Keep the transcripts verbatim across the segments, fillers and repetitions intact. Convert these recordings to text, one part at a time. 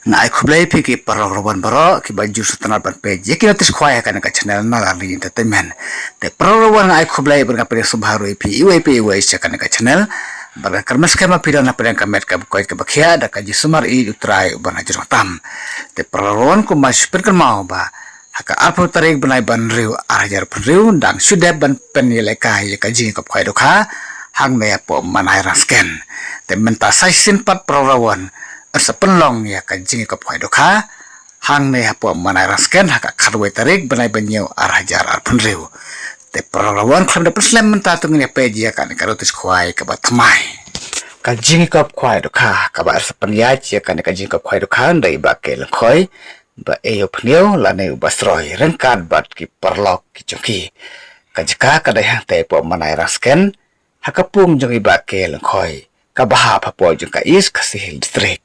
Nga ai khublei phi ki paralok rawan baroh ki ba ju sngewtynnat ban peit ïa ki notice khwai ha kane ka channel Nalari Entertainment. Te paralok rawan, nga ai khublei bad nga pdiang sngewbha ruh ïa phi iwei pa iwei sha kane ka channel. Bad nga kyrmen skhem ba phi don ha pdeng ka met kaba koit kaba khiah da ka jingsumar ïeit U Trai uban hajan tam. Te paralok rawan, kumba shu pynkynmaw ba ha ka arphew tarik bnai ba hynriew ar hajar arphew hynriew dang shu dep ban pynïalehkai ïa ka jingïakop khwai dohkha hangne hapoh Manai Rangskhen. Te mynta sa shisien pat paralok rawan, yn sa pynlong ïa ka jingïakop khwai dohkha hangne hapoh Manai Rangskhen ha ka khatwei tarik bnai ba hynñiew ar hajar arphew hynriew. Te paralok rawan, khlem da pynslem mynta to ngin ïa peit ïa kane ka notice khwai kaba thymmai. Ka jingïakop khwai dohkha kaba yn sa pynïaid ïa kane ka jingïakop khwai dohkha da i Bah K. Lyngkhoi, Bah Eyo Pynïew lane u Bah Sroi, ryngkat bad ki paralok ki jong ki. Ka jaka ka dei hangtei hapoh Manai Rangskhen, ha ka pung jong i Bah K. Lyngkhoi, kaba hap hapoh jong ka East Khasi Hills District.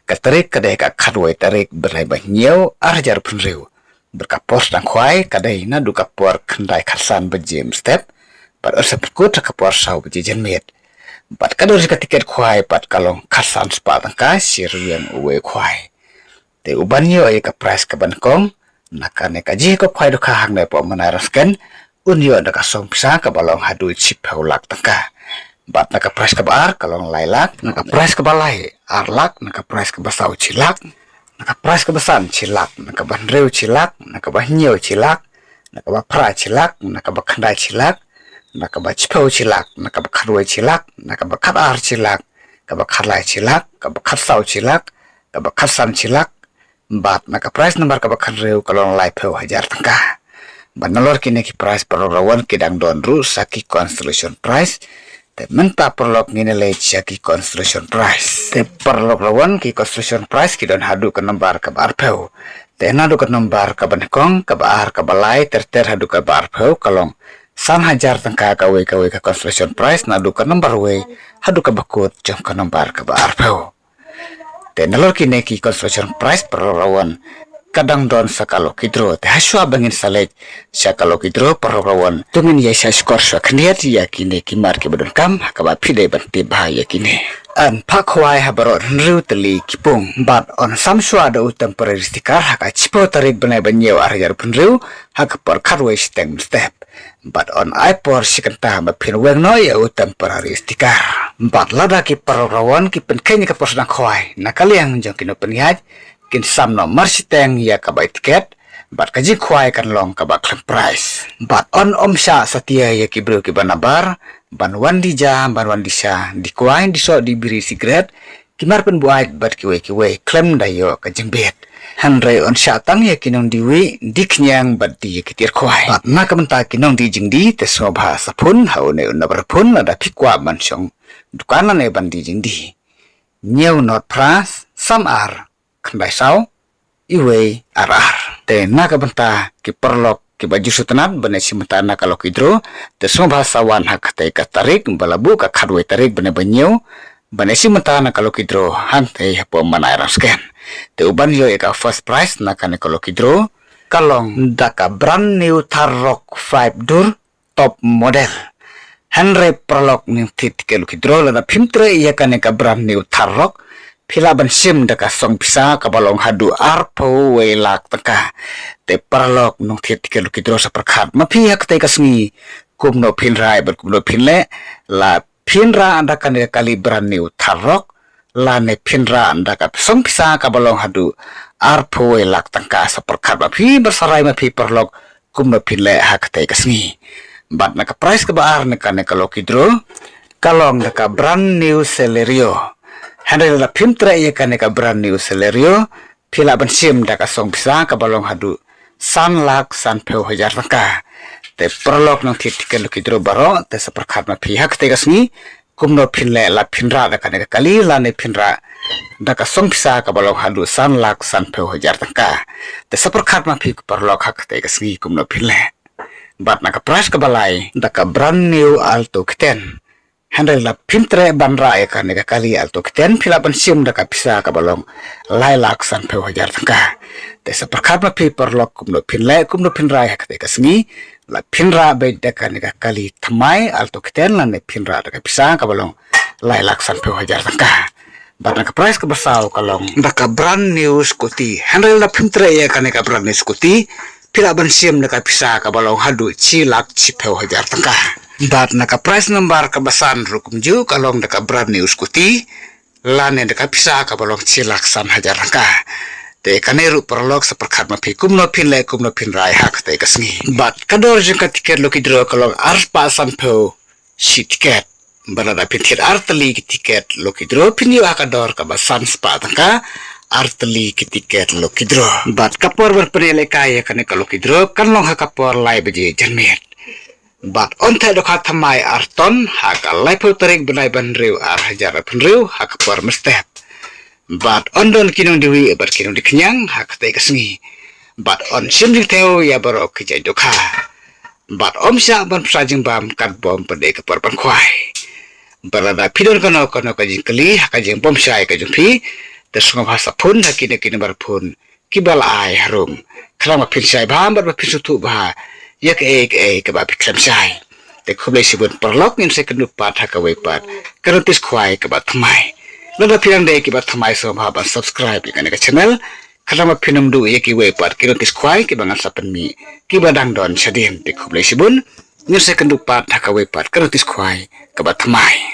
Ka tarik ka dei ka khatwei tarik bnai ba hynñiew ar hajar arphew hynriew. Bad ka por sdang khwai ka dei naduh ka por khyndai khatsan baje mynstep bad yn sa pynkut ha ka por saw baje janmiet. Bad ka dor jong ka tiket khwai pat ka long khatsan spah tyngka shi ryngwiang uwei u khwai. Te uban ïoh ïa ka prize kaba nyngkong na kane ka jingïakop khwai dohkha hangne hapoh Manai Rangskhen, un ïoh da ka song pisa kaba long haduh shiphew lak tyngka. Bad na ka prize kaba ar ka long lai lak, na ka prize kaba lai ar lak, na ka prize kaba saw shi lak, na ka prize kaba san shi lak, na kaba hynriew shi lak, na kaba hynñiew shi lak, na kaba phra shi lak, na kaba khyndai shi lak, na kaba shiphew shi lak, na kaba khatwei shi lak, na kaba khatar shi lak, kaba khatlai shi lak, kaba khatsaw shi lak, kaba khatsan shi lak, bad na ka prize number kaba khathynriew ka long laiphew hajar tyngka. Bad nalor kine ki prize paralok rawan ki dang don ruh sa ki consolation prize. Te mynta paralok ngin ïa leit sha ki consolation prize. Te paralok rawan, ki consolation prize ki don haduh ka number kaba arphew. Te naduh ka number kaba nyngkong, kaba ar, kaba lai, ter ter haduh kaba arphew ka long san hajar tyngka kawei kawei ka consolation prize naduh ka number wei haduh kaba kut jong ka number kaba arphew. Te nalor kine ki consolation prize paralok rawan, ka dang don sa ka lucky draw. Te hashwa ba ngin sa leit sha ka lucky draw paralok rawan, to ngin ïa shah shkor shwa khyndiat ïa kine ki mat kiba donkam ha kaba phi dei ban tip bha ïa kine. Yn phah khwai ha baroh hynriew tylli ki pung bad yn sam shwa da u temporary sticker ha ka shiphew tarik bnai ba hynñiew ar hajar arphew hynriew ha ka por khatwei shiteng mynstep. Bad yn ai por shi kynta ba phin weng noh ïa u temporary sticker. Bad lada ki paralok rawan ki pynkheiñ ïa ka por sdang khwai na ka liang jong ki nongpynïaid, kin sam noh marshiteng ïa ka bai tiket, bad ka jingkhwai kan long kaba khlem prize. Bad yn ym shah satia ïa ki briew kiba nabar ban wan die ja, ban wan die sha, die kwai, die soh, die biri, sikret, ki mar pynbuaid bad kiwei kiwei khlem da ïoh ka jingbit. Hynrei yn shah tang ïa ki nongdie wieh, die khñiang bad die ïa ki tiar khwai. Bad na ka bynta ki nongdie jingdie, te sngewbha sa phone ha une u number phone lada phi kwah ban shong dukan lane ban die jingdie. Hynñiew nod phra, san ar, khyndai saw, iwei ar ar. Te na ka bynta ki paralok kiba ju sngewtynnat ban ïashim bynta na ka lucky draw, te sngewbha sa wan ha katei ka tarik ba la buh, ka khatwei tarik bnai ba hynñiew, ban ïashim bynta na ka lucky draw hangtei hapoh Manai Rangskhen. Te uban ïoh ïa ka first prize na kane ka lucky draw ka long da ka brand new Thar Roxx five door top model. Hynrei paralok, nongthied tiket lucky draw, lada phim treh ïa kane ka brand new Thar Roxx, phi lah ban shim da ka song pisa kaba long haduh arphew wei lak tyngka. Te paralok, nongthied tiket lucky draw, sa pyrkhat ma phi ha katei ka sngi kumno phin rai bad kumno phin leh. La phin rah da kane ka kali brand new Thar Roxx, lane phin rah da ka song pisa kaba long haduh arphew wei lak tyngka. Sa pyrkhat ma phi bad sa rai ma phi paralok kumno phin leh ha katei ka sngi. Bad na ka prize kaba ar na kane ka lucky draw ka long da ka brand new Celerio. Hynrei lada phim treh ïa kane ka brand new Celerio, phi lah ban shim da ka song pisa kaba long haduh san lak sanphew hajar tyngka. Te paralok, nongthied tiket lucky draw baroh, te sa pyrkhat ma phi ha katei ka sngi kumno phin leh, la phin rah da kane ka kali lane phin rah da ka song pisa kaba long haduh san lak sanphew hajar tyngka. Te sa pyrkhat ma phi paralok ha katei ka sngi kumno phin leh. Bad na ka prize kaba lai da ka brand new Alto K ten. Hynrei la phim treh ban rah ïa kane ka kali Alto K ten, phi lah ban shim da ka pisa kaba long lai lak sanphew hajar tyngka. Te sa pyrkhat ma phi paralok kumno phin leh, kumno phin rai ha katei ka sngi. La phin rah beit da kane ka kali thymmai Alto K ten lane phin rah da ka pisa kaba long lai lak sanphew hajar tyngka. Bad na ka prize kaba saw ka long da ka brand new scooty. Hynrei lada phim treh ïa kane ka brand new scooty, phi lah ban shim da ka pisa kaba long haduh shi lak shiphew hajar tyngka. Bad na ka prize number kaba san ruh kumjuh ka long da ka brand new scooty, lane da ka pisa kaba long shi lak san hajar tyngka. Te kane ruh paralok sa pyrkhat ma phi kumno phin leh kumno phin rai ha kata ka sngi. Bad ka dor jong ka tiket lucky draw ka long arspah sanphew shi tiket. Bad lada phin thied artylli ki tiket lucky draw phin ïoh ha ka dor kaba sanspah tyngka, artylli ki tiket lucky draw. Bad ka por ban pynïalehkai ïa kane ka lucky draw kan long ha ka por lai baje janmiet. Bad yn theh dohkha thymmai ar ton ha ka laiphew tarik bnai ba hynriew ar hajar arphew hynriew ha ka por mynstep. Bad yn don ki nongdie wieh bad ki nongdie khñiang ha katei ka sngi. Bad yn shim jingthew ïa baroh ki jait dohkha. Bad ym shah ban pynshai jingbam katba ym pat dei ka por ban khwai. Bad lada phi don kano kano ka jingkylli ha ka jingbymshai ka jong phi, te sngewbha sa phone ha kine ki number phone kiba la ai harum. Khnang ba phin shai bha bad ba phin sngewthuh bha ïa kaei kaei kaba phi khlem shai. Te khublei shibun paralok, ngin sa ïakynduh pat ha kawei pat ka notice khwai kaba thymmai. Lada phi dang dei kiba thymmai sngewbha ban subscribe ïa kane ka channel, khnang ba phin ym duh ïa kiwei pat ki notice khwai kiba ngan sa pynmih kiba dang don shadien. Te khublei shibun, ngin sa ïakynduh pat ha kawei pat ka notice khwai kaba thymmai.